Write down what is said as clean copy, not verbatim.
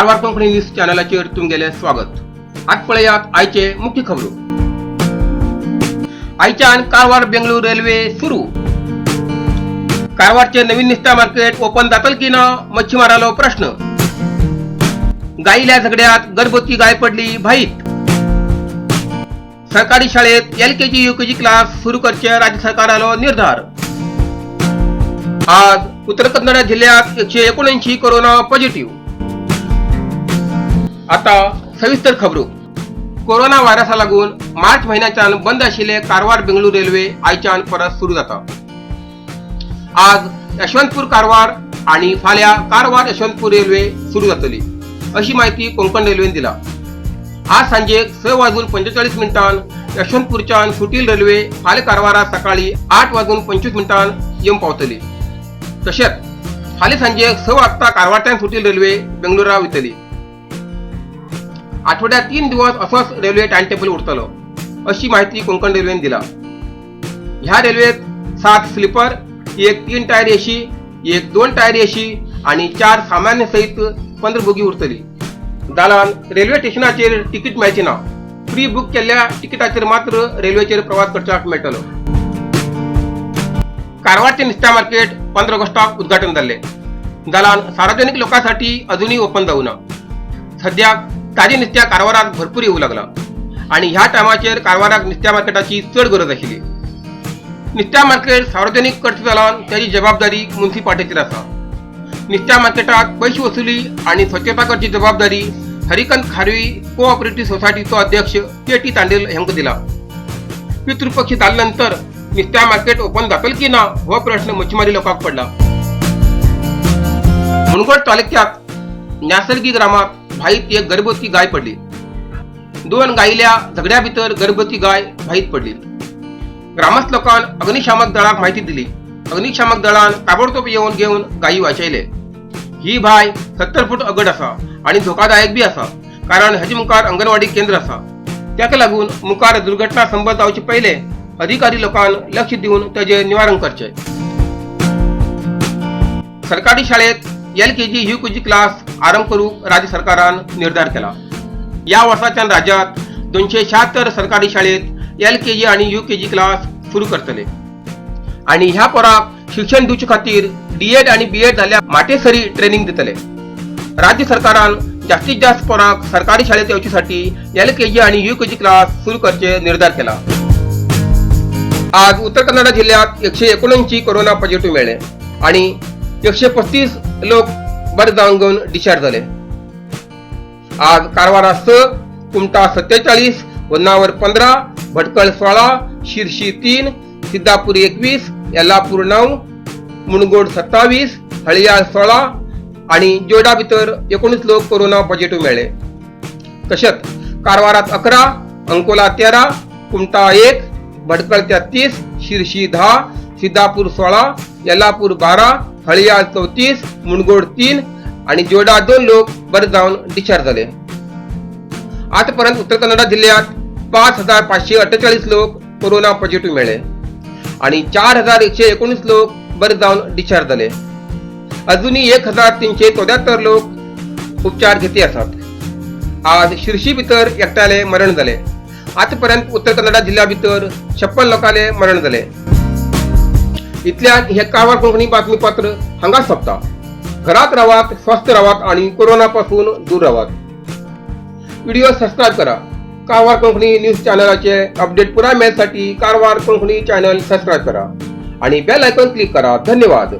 Karwar Konkani news चॅनलाचेर तुमगेलें स्वागत. आज पळयात आयचे मुख्य खबरो. आयच्यान कारवार बेंगळूर रेल्वे सुरू. कारवारचे नवीन निस्ता मार्केट ओपन जातल की ना, मच्छीमारालो प्रश्न. गायील्या झगड्यात गर्भवती गाय पडली भाईत. सरकारी शाळेत एलकेजी युकेजी क्लास सुरू करचे राज्य सरकारालो निर्धार. आज उत्तर कन्नड जिल्ह्यात 179 कोरोना पॉझिटिव्ह. आता सविस्तर खबरो. कोरोना व्हायरसा लागून मार्च महिन्याच्यान बंद आशिल्ले कारवार बेंगळूर रेल्वे आयच्यान परत सुरू जाता. आज यशवंतपूर कारवार आणि फाल्यां कारवार यशवंतपूर रेल्वे सुरू जातली, अशी माहिती कोंकण रेल्वेन दिला. आज सांजे 6 वाजून 45 मिनिटां यशवंतपूरच्यान सुटील रेल्वे फाल्यां कारवारा सकाळी 8 वाजून 25 मिनिटां येवन पावतली. तशेंच फाल्यां सांजे 6 वाजता कारवारच्यान सुटील रेल्वे बेंगळुरा वयतली. आठवड्यात 3 दिवस असोच रेल्वे टायमटेबल उरतलो, अशी माहिती कोंकण रेल्वेन दिला. ह्या रेल्वेत 7 स्लीपर, एक 3 टायर एसी, एक 2 टायर एसी आणि 4 सामान्य सहित 15 बोगी उरतली. जालान रेल्वे स्टेशनाचेर तिकीट मेळची ना. प्री बुक केल्ल्या तिकिटाचेर मात्र रेल्वेचेर प्रवास करच्याक मेळटलो. कारवारचे निस्त्या मार्केट 15 ऑगस्टाक उद्घाटन जाल्ले जालान सार्वजनिक लोकांसाठी अजूनही ओपन जावना. सद्याक ताजे नुस्त्या कारवाराक भरपूर येवं लागला आणि ह्या टायमाचेर कारवाराक नुस्त्या मार्केटाची चड गरज आशिल्ली. नुस्त्या मार्केट सार्वजनिक करचें जाल्यार ताची जबाबदारी मुन्सिपालिटीचेर आसा. नुस्त्या मार्केटात पयशे वसुली आणि स्वच्छता करची जबाबदारी हरिकंद खारवी कोऑपरेटिव्ह सोसायटीचो अध्यक्ष के टी तांडेल हांकां दिला. पितृपक्ष जाल्या नंतर नुस्त्या मार्केट ओपन जातल की ना, हो प्रश्न मच्छीमारी लोकांक पडला. मुनगोड तालुक्यात न्यासर्गी ग्रामात भाईत एक गर्भवती गाय पडली. दोन गायील्या झगड्या भितर गर्भवती गाय भाईत पडली. ग्रामस्थ लोकांन अग्निशामक दळाक माहिती दिली. अग्निशामक दळान ताबडतोब येवन घेवन गायी वाचयले. ही भाय 70 फूट अगड आसा आणि धोकादायक बी आसा, कारण हेजे मुखार अंगणवाडी केंद्र आसा. ताका लागून मुखार दुर्घटना संभव जावचे पहिले अधिकारी लोकांन लक्ष दिवन ताजे निवारण करचे. सरकारी शाळेत एलकेजी युकेजी क्लास आरंभ करूंक राज्य सरकारान निर्धार केला. या वर्साच्यान राज्यात 276 सरकारी शाळेत एलकेजी आणि युकेजी क्लास सुरू करतले आणि ह्या पोराक शिक्षण दिवचे खातीर डीएड आणि बीएड जाल्ल्या माटेसरी ट्रेनिंग दितले. राज्य सरकारान जास्तीत जास्त पोरांक सरकारी शाळेत येवचे एलकेजी आणि युकेजी क्लास सुरू करचे निर्धार केला. आज उत्तर कन्नड जिल्ह्यात 179 कोरोना पॉझिटिव्ह मेळ्ळे आणि 135 लोक बरे जावन घेवन डिस्चार्ज जाले. आज कारवारा 6, कुमटा 47, होन्नावर 15, भटकळ 16, शिरशी 3, सिद्धापूर 21, येल्लापूर 9, मुणगोड 27, हळियाळ 16 आणि जोडा भितर 19 लोक कोरोना पॉझिटिव्ह मेळ्ळे. तशेंच कारवारात 11, अंकोला 13, कुमटा 1, भटकळ 33, शिरशी 10, सिद्धापूर 16, येल्लापूर 12, हळियाळ 34, मुणगोड 3 आणि जोडा 2 लोक बरे जावन डिस्चार्ज झाले. आतापर्यंत उत्तर कन्नडा जिल्ह्यात 5548 लोक कोरोना पॉझिटिव्ह मेळ्ळे आणि 4119 लोक बरे जावन डिस्चार्ज झाले. अजूनही 1374 लोक उपचार घेते आसात. आज शिरशी भितर एकट्याले मरण जाले. आतापर्यंत उत्तर कन्नडा जिल्ह्या भितर 56 लोकांले मरण जाले. इतल्यान हे कारवार कोंकणी बातमीपत्र हांगाच सोंपता. घरात रावात, स्वस्थ रावात आणि कोरोना पासून दूर रावात. व्हिडिओ सबस्क्राईब करा. कारवार कोंकणी न्यूज चॅनलाचे अपडेट पुराय मेळसाठी कारवार कोंकणी चॅनल सबस्क्राईब करा आणि बेल आयकॉन क्लिक करा. धन्यवाद.